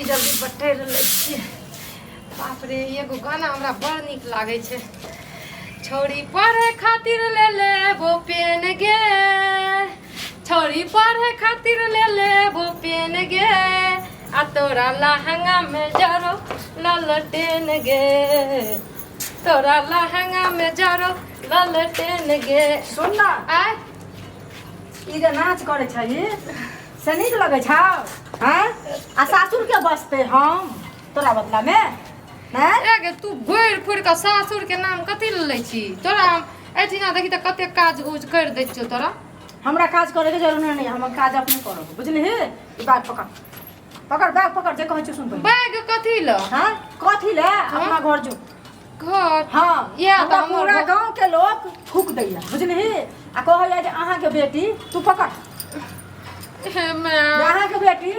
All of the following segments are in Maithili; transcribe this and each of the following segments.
जल्दी बटैर लै छियै। बाप रे, एगो गाना हमरा बड़ नीक लागै छै। छौड़ी पढ़े खातिर ले लेबो पेन गे, छौड़ी पढ़े खातिर ले लेबो पेन गे, आ तोरा लहंगा में जरो ललटेन गे, तोरा लहंगा में जरो ललटेन गे। सुन ना। आय। ई जे नाच करै छही से नीक लगै छौ? हँ, आ सासुर के बसते हम तोरा बदला में? हैं? ए गे, तू घुरि फुरि कऽ सासुर के नाम कथी लए लै छी? तोरा हम एहिठिना देखी तऽ कते काज उज करि दै छियौ तोरा। हमरा काज करे के जरूरत नहीं, हम काज अपने करब, बुझलिही? ई बैग पकड़, पकड़ बैग पकड़, जे कहै छियौ सुन पहिले। बैग कथी लए? हाँ, कथी ले? अपना घर जो। घर? हाँ। इएह तऽ हमरा हमर पूरा घर। गांव के लोग थूक दैया, बुझलिही? आ कहैया जे अहाँके बेटी, तू पकड़। Hey my. जे अहाँके बेटी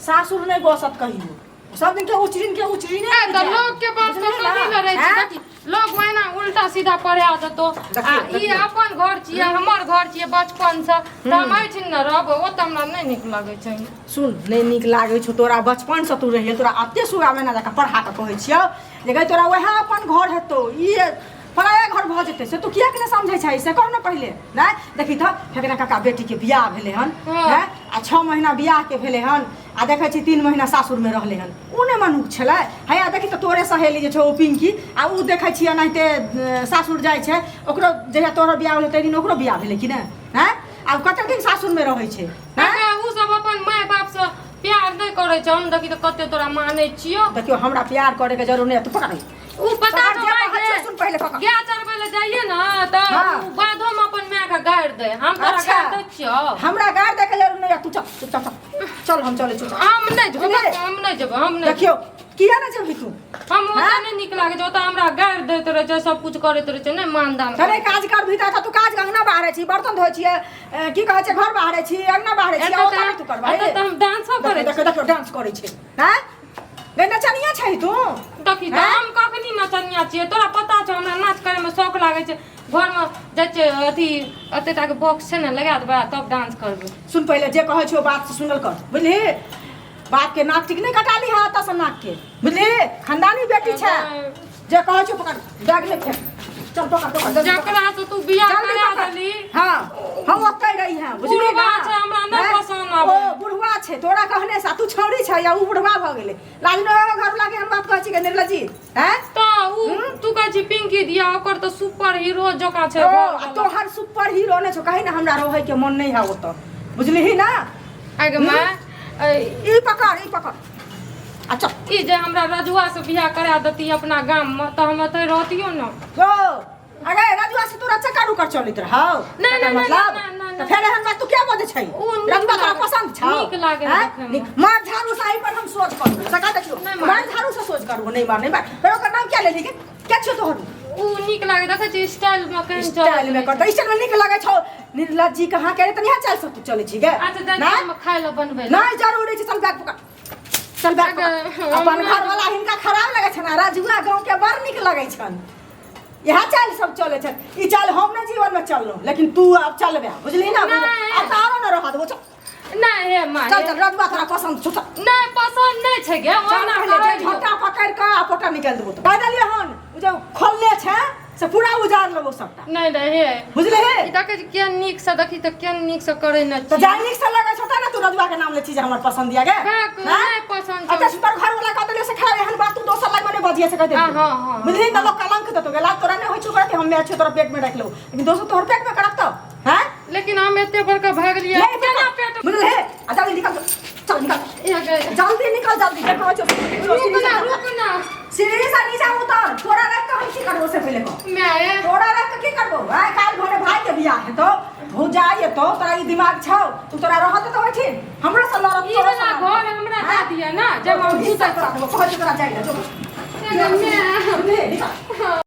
सासुर नहि बसत कहियो, सब दिन के उचरिन के उचरिने। ए तऽ लोग के बात पर बुझलिही ना? कथी लड़ै छी? हैं? देखी, लोग ओहिना उल्टा सीधा पढ़ा देतो। देखियौ, आ ई देखियौ। अपन घर छियै, हमर घर छियै बचपन से, तऽ हम एहिठिन ने रहबै, ओ तऽ हमरा नहि नीक लगै छै। सुन, नहि नीक लागै छौ तोरा? बचपन से तू रहिए, तोरा एते सुगा महीना जकाँ पढ़ा कऽ कहै छियौ जे गै तोरा वएह अपन घर हेतौ, ई पराया घर भऽ जेतै, से तू किएक नहि समझै छही से कह ने पहिले। नहि देखी तऽ फेकना काका बेटीके बियाह भेलै हन। हाँ। नहि, आ 6 महीना बियाहके भेलै हन आ देखै छी 3 महीना सासुरमे रहलै हन। ओ नहि मनुख छलै? हैया देखी तऽ तोरे सहेली जे छौ ओ पिंकी, आ ओ देखै छी एनाहिते सासुर जाइ छै। ओकरो जहिया तोहर बियाह भेलै ताहि दिन ओकरो बियाह भेलै कि नहि? हँ, आब कते दिन सासुरमे रहै छै? हँ? काका, ओ सब अपन माय बाप से प्यार नहि करै छै। हम देखी तऽ कते तोरा मानै छियौ। देखियौ, हमरा प्यार करैके जरूर नहि। तू पकड़। उ पता पकड़, छौ जे माय कहै गे, छियौ सुन पहिले, पकड़। गाय चरबै लए जाइए ने तऽ हाँ। उ बाधोमे अपन माय के गारि दै। हम तोरा गारि दै छियौ? हमरा गारि दैके जरूर नहि। तू चल, चल चल चल, हम चलै छियौ, चल। हम नहि जेबै। बुझलियै? हम नहि जेबै, हम नहि। देखियौ, किया नहि जेबही तू? हम ओतऽ हाँ? नहि नीक लागै छै। ओतऽ हमरा गारि दैत रहै छै, सब कुछ करैत रहै छै, नहि मानदान। तने काज कर भी तऽ तू काज अंगना बाहरै छी, बर्तन धोइ छियै, की कहै छै, घर बाहरै छी, अंगना बाहरै छी, एतऽ ओतऽ नहि तू करबै? एतऽ तऽ हम डांसो करै। देखो देखो, डांस करै छै। हैं गे, नचनिया छै तू? देखी तऽ हैं? हम कखनी नचनिया छियै? तोरा पता छौ, हमरा नाच करैमे शौक लागै छै। घरमे जाइ छियै, अथी एते टाके बॉक्स छै ने, लगा देबै आ तब डांस करबै। सुन पहिले, जे कहै छियौ बात से सुनल कर, बुझलिही? बाप के नाक टिक नहि कटा ली है एतऽ से नाक के, बुझलिही? खानदानी बेटी छै। जे कहै छियौ पकड़, बैग ले, फेर चल, पकड़ पकड़, जल्दी पकड़। जकरा से तू बियाह जल्दी करा पकड़। देली। हाँ, हम ओतै रही हैं, बुझलिही बुढ़वा ना? छै, हमरा नहि हैं? पसन्द आबै। ओ बुढ़वा छै तोरा कहने से, आ तू छौड़ी छै या उ बुढ़वा भऽ गेलै। लाज नहि होय घर वाला के हम बात कहै छी के निर्लज्जी? हैं? तऽ उ तू कहै छी पिंकी दिया, ओकर तऽ सुपर हीरो जकाँ छै ओ घर आ वाला। तोहर सुपर हीरो नहि छौ। कही ने, हमरा रहै के मन नहि है ओतऽ, बुझलिही ना? आगे माय, ई पकड़, ई पकड़ आ चल। ई जे हमरा रजुआ से बियाह करा देती अपना गाम में तऽ हम एतऽ रहतियो न। ओ अरे, रजुआ से तोरा चक्कर उकर चलैत रहौ? नहि, तकर नहि, मतलब नहि, नहि, तऽ फेर एहन बात तू क्या बजै छै? ओ नीक रजुआ तोरा लागै- पसंद छौ? नीक लागै हैं? देखैमे। नीक। मार झाड़ू से एहि पर हम सोच करू सका। देखियौ, नहि मार। मार झाड़ू से सोच करू। नहि मार, नहि मार। फेर ओकर नाम क्या लेली के? क्या छौ तोहर? उ नीक लागे, देखै छी स्टाइल में केहन चलै। स्टाइल में करतै, स्टाइल में नीक लगै छौ? निर्लज्जी कहाँ के रे, तनी यहाँ चाल से तू चलै छी गे। अच्छा, जाइ नहि? छी हम खाय लए बनबै लए। नहीं जरूरी छै, चल बैग पकड़, चल बैग पकड़। अगर- अपन घर वाला हिनका खराब लगै छनि आ राजुआ गाँव के बड़ नीक लगै छनि। इएह चालि सब चलै छनि। ई चालि हम नहि जीवन में चललहुँ, लेकिन तू आब चलबे, बुझली ना? नहि। आब तऽ आरो न रहऽ देबो, चल। नहि हे माय। चल चल, रजुआ तोरा पसंद छौ, चल। नहि, पसंद नहि छै गे। चल। ओना पहिले जे कहै छौ। झोटा पकड़ि कऽ आ पोटा निकालि देबो। तऽ कहि देलियै हन, ओ जे खोलने छै से पूरा उजाड़ लेबो सबटा। नहि नहि हे। बुझले हे? ई देखै छी केहन नीक से, देखी तऽ केहन नीक से करै ने तऽ छी। जाय नीक से लगै छौ तऽ ने तू रजुआ के नाम लै छी जे हमर पसंद या गे। काक, हैं? नहि पसंद छौ। अच्छा, तोर घर वाला कह देलियै से खराब। एहन बात तू दोसर लग में नहि बजिए से कह दे। हाँ, हाँ, हाँ। बुझली ना? लोग कलंक देतो गे। लाज तोरा नहि होइ छौ कि हम मैं छौ तोरा पेट में रख लो, लेकिन दोसर तोहर पेट में करत तो हैं? लेकिन हम एते बड़का भए गेलियै, ले, केना पेट? बुझले? आ जल्दी निकल, चल निकल। इहाँ के- जल्दी निकल, जल्दी, जे कहै छौ। रुक ना, रुक ना। सीढ़ी से नीचा उतर। तोरा रख के हम की करबो से पहिले कह। माय। तोरा रख के की करबो? आइ काल्हि भोरे भाई के बियाह हेतौ, भौजाई हेतौ, तोरा ई दिमाग छौ? तू तोरा रहत तऽ ओहिठिन हमरो से लड़त ई तोरो से वाला लड़त। घर हमरा दए दिअ ने, जब हम हिस्सा तोरा देबो, कहै छौ तोरा जाइ ले, जो। माय। बुझले? निकल।